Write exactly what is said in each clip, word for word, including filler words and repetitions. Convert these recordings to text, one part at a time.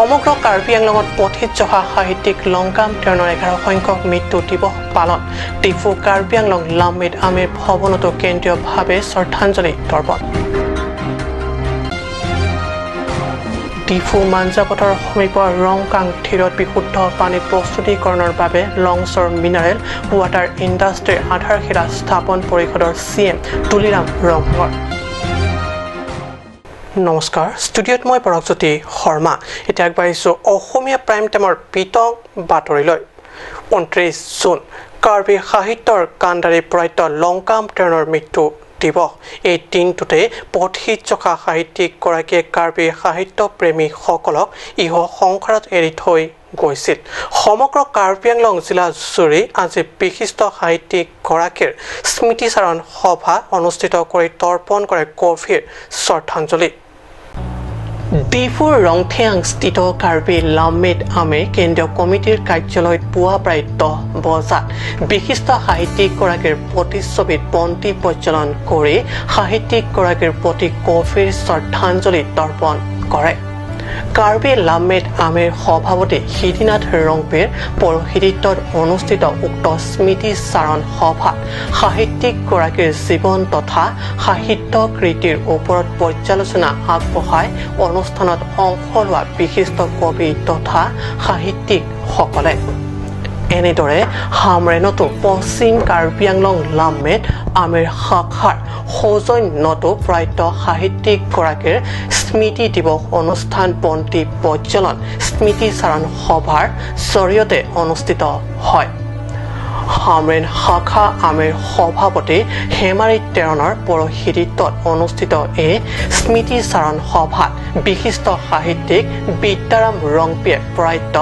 সমগ্ৰ কাৰ্বি আংলঙত পথিত জখা সাহিত্যিক লংকাম তেৰণৰ এঘাৰ সংখ্যক মৃত্যু দিৱস পালন। ডিফু কাৰ্বি আংলং লামমেট আমেৰ ভৱনতো কেন্দ্ৰীয়ভাৱে শ্ৰদ্ধাঞ্জলি তৰ্পণ। ডিফু মাঞ্জাপথৰ সমীপৰ ৰংকাং থিৰত বিশুদ্ধ পানী প্ৰস্তুতিকৰণৰ বাবে লংচৰ মিনাৰেল ৱাটাৰ ইণ্ডাষ্ট্ৰীৰ আধাৰশিলা স্থাপন পৰিষদৰ চি এম তুলিৰাম ৰংহাঙৰ। নমস্কাৰ, ষ্টুডিঅ'ত মই পৰকজ্যোতি শৰ্মা। এতিয়া আগবাঢ়িছো অসমীয়া প্ৰাইম টাইমৰ পিতং বাতৰিলৈ। ঊনত্ৰিশ জুন, কাৰ্বি সাহিত্যৰ কাণ্ডাৰী প্ৰয়াত লংকাম তেৰণৰ মৃত্যু দিৱস। এই দিনটোতে পথিত জখা সাহিত্যিকগৰাকীয়ে কাৰ্বি সাহিত্য প্ৰেমীসকলক ইহ সংসাৰত এৰি থৈ গৈছিল। সমগ্ৰ কাৰ্বি আংলং জিলা জুৰি আজি বিশিষ্ট সাহিত্যিকগৰাকীৰ স্মৃতিচাৰণ সভা অনুষ্ঠিত কৰি তৰ্পণ কৰে গভীৰ শ্ৰদ্ধাঞ্জলি। ডিফুৰ ৰংথেং স্থিত কাৰ্বি লামমেট আমে কেন্দ্ৰীয় কমিটিৰ কাৰ্যালয়ত পুৱা প্ৰায় দহ বজাত বিশিষ্ট সাহিত্যিকগৰাকীৰ প্ৰতিচ্ছবিত বন্তি প্ৰজ্বলন কৰি সাহিত্যিকগৰাকীৰ প্ৰতি গভীৰ শ্ৰদ্ধাঞ্জলি তৰ্পণ কৰে। কাৰ্বি লামমেট আমেৰ সভাপতি সিদ্ধিনাথ ৰংপিৰ পৌৰোহিত্যত অনুষ্ঠিত উক্ত স্মৃতি চাৰণ সভাত সাহিত্যিকগৰাকীৰ জীৱন তথা সাহিত্য কৃতিৰ ওপৰত পৰ্যালোচনা আগবঢ়াই অনুষ্ঠানত অংশ লোৱা বিশিষ্ট কবি তথা সাহিত্যিকসকলে। এনেদৰে হামৰেণতো পশ্চিম কাৰ্বি আংলং লামমেট আমেৰ শাখাৰ সৌজন্যতো প্ৰয়াত সাহিত্যিকগৰাকীৰ স্মৃতি দিৱস অনুষ্ঠান বন্তি প্ৰজ্বলন স্মৃতি চাৰণ সভাৰ জৰিয়তে অনুষ্ঠিত হয়। হামৰেণ শাখা আমেৰ সভাপতি হেমাৰী তেৰণৰ পৌৰোহিত্যত অনুষ্ঠিত এই স্মৃতি চাৰণ সভাত বিশিষ্ট সাহিত্যিক বিদ্যাৰাম ৰংপিয়ে প্ৰয়াত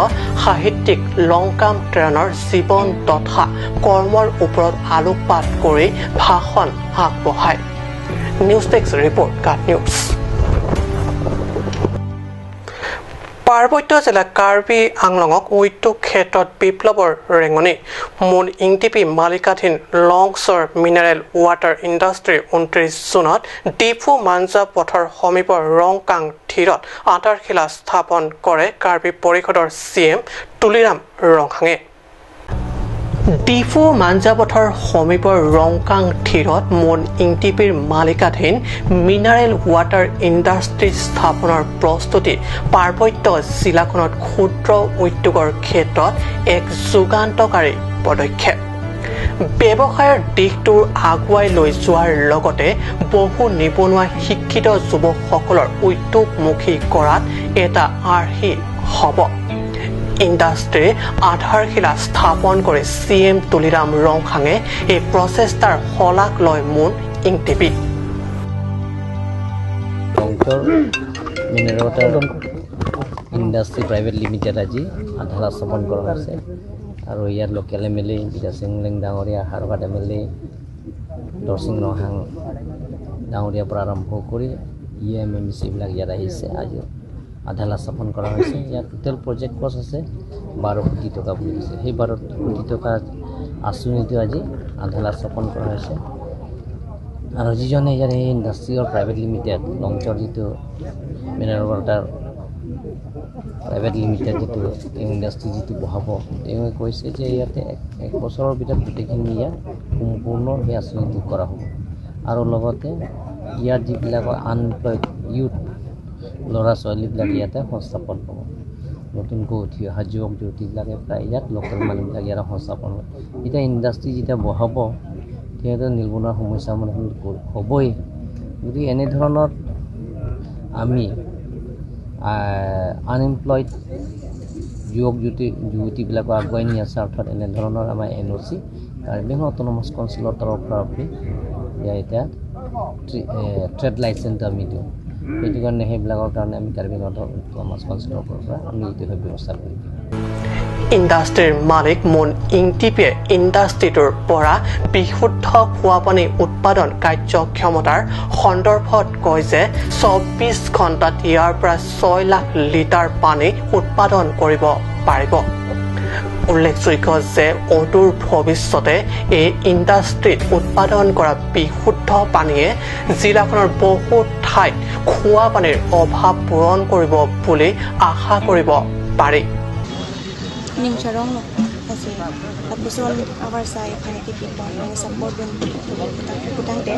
সাহিত্যিক লংকাম তেৰণৰ জীৱন তথা কৰ্মৰ ওপৰত আলোকপাত কৰি ভাষণ আগবঢ়ায়। নিউজ ডেস্ক ৰিপৰ্ট, কাট নিউজ। পাৰ্বত্য জিলা কাৰ্বি আংলঙক উদ্যোগ ক্ষেত্ৰত বিপ্লৱৰ ৰেঙনি। মুন ইংটিপি মালিকাধীন লংচৰ মিনাৰেল ৱাটাৰ ইণ্ডাষ্ট্ৰী ঊনত্ৰিশ জুনত ডিফু মাঞ্জা পথৰ সমীপৰ ৰংকাং থিৰত আধাৰশিলা স্থাপন কৰে কাৰ্বি পৰিষদৰ চি এম তুলিৰাম ৰংহাঙে। ডিফু মাঞ্জাপথৰ সমীপৰ ৰংকাং থিৰত মুন ইংটিপিৰ মালিকাধীন মিনাৰেল ৱাটাৰ ইণ্ডাষ্ট্ৰী স্থাপনৰ প্ৰস্তুতি পাৰ্বত্য জিলাখনত ক্ষুদ্ৰ উদ্যোগৰ ক্ষেত্ৰত এক যুগান্তকাৰী পদক্ষেপ। ব্যৱসায়ৰ দিশটো আগুৱাই লৈ যোৱাৰ লগতে বহু নিবনুৱা শিক্ষিত যুৱকসকলৰ উদ্যোগমুখী কৰাত এটা আৰ্হি হ'ব। ইণ্ডাষ্ট্ৰীৰ আধাৰশিলা স্থাপন কৰি চি এম তুলিৰাম ৰংহাঙে এই প্ৰচেষ্টাৰ শলাগ লয় মুন ইংটিপি। লংচৰ mineral water industry private limited আজি আধাৰশিলা স্থাপন কৰা হৈছে আৰু ইয়াৰ লোকেল এম এল এ বিদ্যা সিং লেং ডাঙৰীয়া, হাৰঘাট এম এল এ দৰসিং ৰংহাং ডাঙৰীয়াৰ পৰা আৰম্ভ কৰি ই এম এম চি এইবিলাক ইয়াত আহিছে। আজি আধাৰশিলা স্থাপন কৰা হৈছে। ইয়াৰ টোটেল প্ৰজেক্ট কষ্ট আছে বাৰ কোটি টকা বুলি কৈছে। সেই বাৰ কোটি টকা আঁচনিটো আজি আধাৰশিলা স্থাপন কৰা হৈছে। আৰু যিজনে ইয়াৰ এই ইণ্ডাষ্ট্ৰীৰ প্ৰাইভেট লিমিটেড লংচৰ যিটো মিনাৰেল ৱাটাৰ প্ৰাইভেট লিমিটেড যিটো ইণ্ডাষ্ট্ৰী যিটো বহাব, তেওঁ কৈছে যে ইয়াতে এক, এক বছৰৰ ভিতৰত গোটেইখিনি ইয়াত সম্পূৰ্ণ সেই আঁচনিটো কৰা হ'ব। আৰু লগতে ইয়াত যিবিলাকৰ আনএমপ্লয়ড ইউথ, ল'ৰা ছোৱালীবিলাক ইয়াতে সংস্থাপন পাব। নতুনকৈ উঠি অহা যুৱক যুৱতীবিলাকে প্ৰায় ইয়াত লোকেল মানুহবিলাক ইয়াতে সংস্থাপন হ'ব। এতিয়া ইণ্ডাষ্ট্ৰী যেতিয়া বহাব, তেতিয়াতো নিবনুৱাৰ সমস্যা সমাধান ক-, হ'বই। গতিকে এনেধৰণৰ আমি, আহ, আনএমপ্লয়ড যুৱক যুৱতী, যুৱতীবিলাকক আগুৱাই নিয়াৰ স্বাৰ্থত এনেধৰণৰ আমাৰ এন অ' চি কাৰ্বি আংলং অট'নমাছ কাউন্সিলৰ তৰফৰ পৰা আমি ইয়াৰ এতিয়া ট্ৰি-, এ, ট্ৰেড লাইচেন্সটো আমি দিওঁ। সেইটো কাৰণে সেইবিলাকৰ কাৰণে আমি কাৰ্বি আংলং অট'নমাছ কাউন্সিলৰ পৰা আমি এইটো ব্যৱস্থা কৰি দিওঁ। ইণ্ডাষ্ট্ৰীৰ মালিক মুন ইংটিপিয়ে ইণ্ডাষ্ট্ৰীটোৰ পৰা বিশুদ্ধ খোৱা পানী উৎপাদন কাৰ্যক্ষমতাৰ সন্দৰ্ভত কয় যে চৌব্বিছ ঘণ্টাত ইয়াৰ পৰা ছয় লাখ লিটাৰ পানী উৎপাদন কৰিব পাৰিব। উল্লেখযোগ্য যে অদূৰ ভৱিষ্যতে এই ইণ্ডাষ্ট্ৰীত উৎপাদন কৰা বিশুদ্ধ পানীয়ে জিলাখনৰ বহু ঠাইত খোৱা পানীৰ অভাৱ পূৰণ কৰিব বুলি আশা কৰিব পাৰি। Ning charong lo, kasi tapos on our side, kami tipikon, ang support dun, kutang te.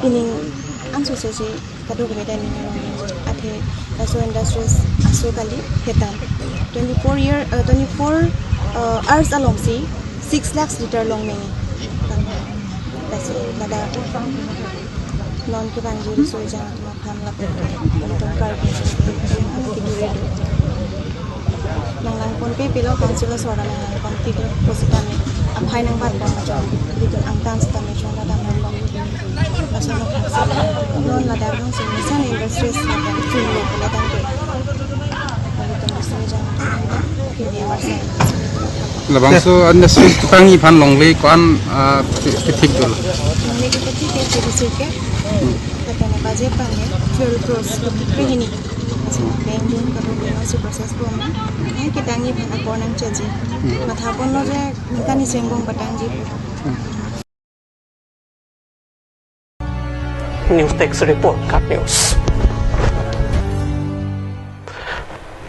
Ining ang susu si kadokave ta ning charong lo, athe laso industries aso kali hetan. Twenty-four year, uh, twenty-four, uh, hours along si six lakhs liter long meni. Kasi pada non kevangji riso ejang atum aphan lapen atum Karbi atum aphan kidure do. Nanglang ponpe pilo council asor nanglang ponpe pilo pusitame aphai nangbat pon ajo. Itum angtan sitame chon ladak nanglang. Laso no council non ladak nang si mission industries lapen film lo pula tangke. Itum riso ejang atum aphan kidure amarsa. Labangso industries kepangji aphan longle ko-an, ah, ke-, kethik dolo. Longle kethik ke, kethik ke. Hmm. Katanya budget pangke twelve crores rupees kre hini. Bank loan kado kena si process ko ma. Yang kita ngi aphan apor nangcheji. Hmm. Matha ponlo je ningkan ni sengbong patangji. Hmm. News Desk Report, GAT News।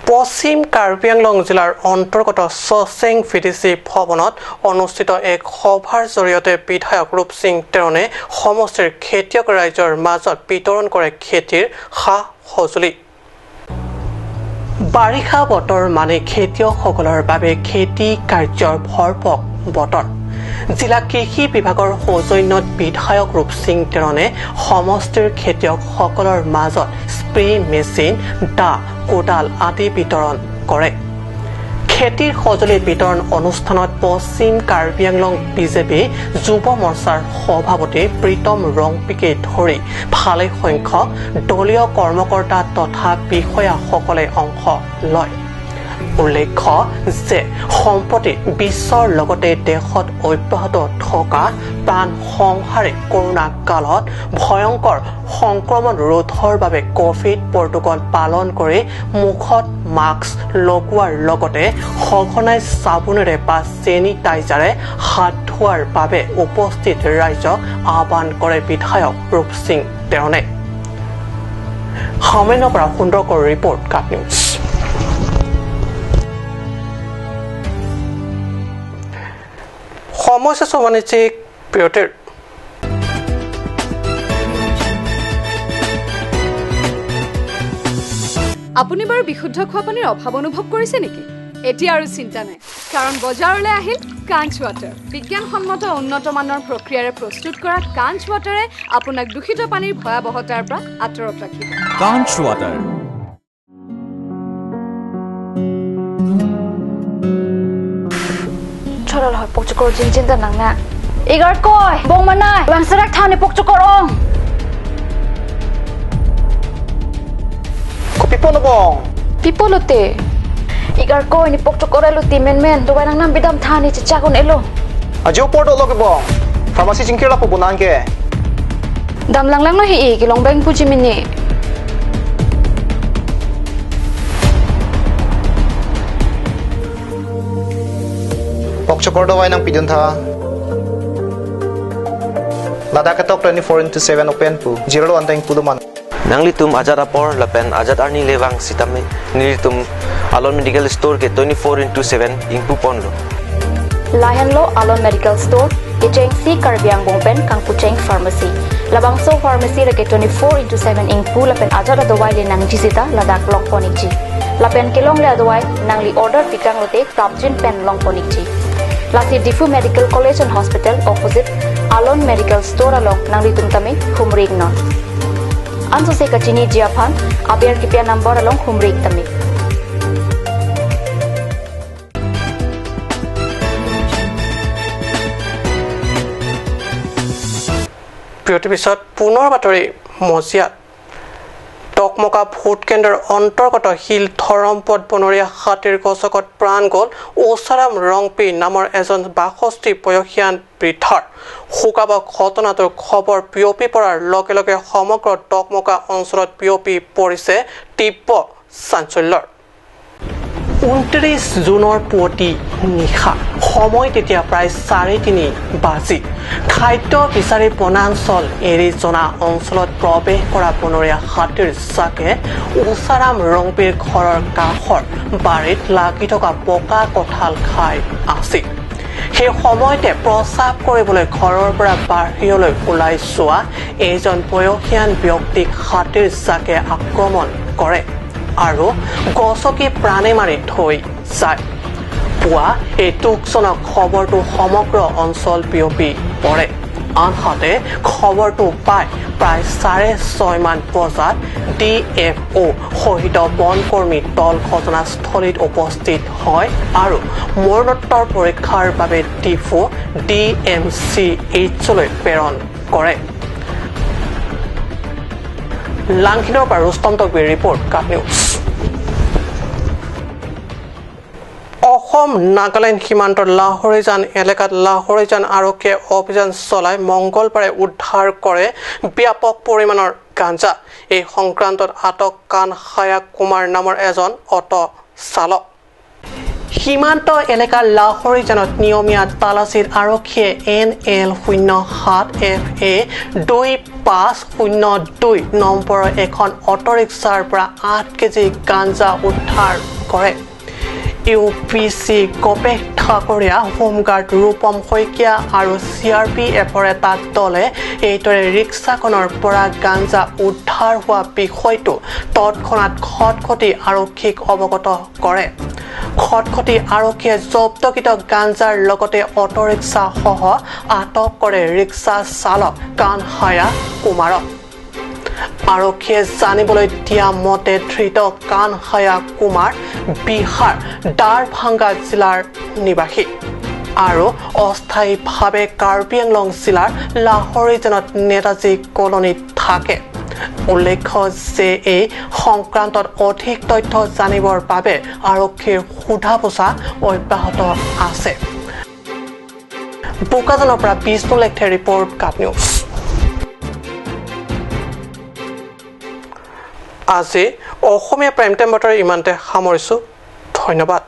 পশ্চিম কাৰ্বি আংলং জিলাৰ অন্তৰ্গত চচেং V D C ভৱনত অনুষ্ঠিত এক সভাৰ জৰিয়তে বিধায়ক ৰূপসিং তেৰণে সমষ্টিৰ খেতিয়ক ৰাইজৰ মাজত বিতৰণ কৰে খেতিৰ সা সঁজুলি। বাৰিষা বতৰ মানে খেতিয়কসকলৰ বাবে খেতি কাৰ্যৰ ভৰপক বতৰ। জিলা কৃষি বিভাগৰ সৌজন্যত বিধায়ক ৰূপসিং তেৰণে সমষ্টিৰ খেতিয়কসকলৰ মাজত স্প্ৰে মেচিন, দা, কোদাল আদি বিতৰণ কৰে। খেতিৰ সঁজুলি বিতৰণ অনুষ্ঠানত পশ্চিম কাৰ্বি আংলং বিজেপি যুৱ মৰ্চাৰ সভাপতি প্ৰীতম ৰংপিকে ধৰি ভালেসংখ্যক দলীয় কৰ্মকৰ্তা তথা বিষয়াসকলে অংশ লয়। উল্লেখ্য যে সম্প্ৰতি বিশ্বৰ লগতে দেশত অব্যাহত থকা প্ৰাণ সংহাৰী কৰোণা কালত ভয়ংকৰ সংক্ৰমণ ৰোধৰ বাবে কভিড প্ৰট'কল পালন কৰি মুখত মাস্ক লগোৱাৰ লগতে সঘনাই চাবোনেৰে বা ছেনিটাইজাৰে হাত ধোৱাৰ বাবে উপস্থিত ৰাইজক আহ্বান কৰে বিধায়ক ৰূপসিং তেৰণে। হামেনৰ পৰা সুন্দৰকৰ ৰিপৰ্ট, GAT News। সময় হৈছে বাণিজ্যিক বিৰতিৰ। আপুনি বাৰু বিশুদ্ধ খোৱা পানীৰ অভাৱ অনুভৱ কৰিছে নেকি? এতিয়া আৰু চিন্তা নাই, কাৰণ বজাৰলৈ আহিল কাঞ্চ ৱাটাৰ। বিজ্ঞানসন্মত উন্নত মানৰ প্ৰক্ৰিয়াৰে প্ৰস্তুত কৰা কাঞ্চ ৱাটাৰে আপোনাক দূষিত পানীৰ ভয়াৱহতাৰ পৰা আঁতৰত ৰাখিব। কাঞ্চ water. Cholol hoi pokchokor jingjin ta nang na. Igar koi, bong manai, bang serak tha ne pokchokor ong. Kopi pon bong? Pi pulote? Igar koi ne pokchokor elo ti menmen, dovai nang nam bidam tha ne chechak un elo. Ajo apor dolo ke bong. Pharmacy chingkir lapu bonang ke. Dam langlang lo hi-i, kelong beng puji mini. Pokchokor dovai nangpidun tha. Ladak ketok twenty-four into seven open pu. Zero lo anteng pu do man. Nanglitum ajat apor lapen ajat arni le vang sitame nelitum Alon Medical Store ke twenty-four into seven ingpu ponlo. Lahenlo Alon Medical Store, kechengsi Karbi Angbong pen kangpucheng pharmacy. Labangso pharmacy le ke twenty-four into seven ingpu lapen ajat adovai le nangji sita ladak long pon ikji. Lapen kelongle adovai nangli order pitang lote prapjin pen long pon ikji. Lasi Diphu Medical College and Hospital opposite Alon Medical Store along nanglitum tame humri iknon. Ansose kachiniji aphan aber kipi a-number along humri ik tame. বিৰতিৰ পিছত পুনৰ বাতৰি মজিয়াত। টকমকা ভোট কেন্দ্ৰৰ অন্তৰ্গত শিলধৰমপুৰত বনৰীয়া হাতীৰ গচকত প্ৰাণ গ'ল ওচাৰাম ৰংপি নামৰ এজন বাষষ্ঠি বয়সীয়া বৃদ্ধাৰ। শোকাবহ ঘটনাটোৰ খবৰ বিয়পি পৰাৰ লগে লগে সমগ্ৰ টকমকা অঞ্চলত বিয়পি পৰিছে তীব্ৰ চাঞ্চল্যৰ। ঊনত্ৰিশ জুনৰ পুৱতি নিশা সময় তেতিয়া প্ৰায় চাৰে তিনি বাজি। খাদ্য বিচাৰি বনাঞ্চল এৰি জনা অঞ্চলত প্ৰৱেশ কৰা বনৰীয়া হাতীৰ জাকে উষাৰাম ৰংপিৰ ঘৰৰ কাষৰ বাৰীত লাগি থকা পকা কঁঠাল খাই আছিল। সেই সময়তে প্ৰস্ৰাৱ কৰিবলৈ ঘৰৰ পৰা বাহিৰলৈ ওলাই যোৱা এইজন বয়সীয়ান ব্যক্তিক হাতীৰ জাকে আক্ৰমণ কৰে আৰু গচকি প্ৰাণে মাৰি থৈ যায়। পুৱা এই দুখজনক খবৰটো সমগ্ৰ অঞ্চল বিয়পি পৰে। আনহাতে খবৰটো পাই প্ৰায় চাৰে ছয়মান বজাত ডি এফ অ সহিত বনকৰ্মী দল ঘটনাস্থলীত উপস্থিত হয় আৰু মৰণোত্তৰ পৰীক্ষাৰ বাবে ডিফু ডি এম চি এইচলৈ প্ৰেৰণ কৰে। লাংহিনৰ পৰা ৰুস্তম তকবীৰ ৰিপৰ্ট, কাট নিউজ। অসম নাগালেণ্ড সীমান্তৰ লাহৰিজান এলেকাত লাহৰিজান আৰক্ষীয়ে অভিযান চলাই মংগলবাৰে উদ্ধাৰ কৰে ব্যাপক পৰিমাণৰ গাঞ্জা। এই সংক্ৰান্তত আটক কানহায়া কুমাৰ নামৰ এজন অটো চালক। সীমান্ত এলেকা লাহৰিজানত নিয়মীয়া তালাচীত আৰক্ষীয়ে এন এল শূন্য সাত এফ এ দুই পাঁচ শূন্য দুই নম্বৰৰ এখন অটো ৰিক্সাৰ পৰা আঠ কেজি গাঞ্জা উদ্ধাৰ কৰে। ইউ পি চি গপেশ ঠাকুৰীয়া, হোমগাৰ্ড ৰূপম শইকীয়া আৰু চি আৰ পি এফৰ এটা দলে এইদৰে ৰিক্সাখনৰ পৰা গাঞ্জা উদ্ধাৰ হোৱা বিষয়টো তৎক্ষণাত খটখটি আৰক্ষীক অৱগত কৰে। খটখটি আৰক্ষীয়ে জব্দকৃত গাঞ্জাৰ লগতে অটো ৰিক্সাসহ আটক কৰে ৰিক্সা চালক কানহায়া কুমাৰক। আৰক্ষীয়ে জানিবলৈ দিয়া মতে ধৃত কানহায়া কুমাৰ বিহাৰ ডাৰভাংগা জিলাৰ নিবাসী আৰু অস্থায়ীভাৱে কাৰ্বি আংলং জিলাৰ লাহৰিজানত নেতাজী কলনীত থাকে। উল্লেখ্য যে এই সংক্ৰান্তত অধিক তথ্য জানিবৰ বাবে আৰক্ষীৰ সোধা পোছা অব্যাহত আছে। বোকাজানৰ পৰা বিষ্ণু লেকথেৰ ৰিপৰ্ট, কাট নিউজ। আজি অসমীয়া প্ৰাইম টাইম বাতৰি ইমানতে সামৰিছো। ধন্যবাদ।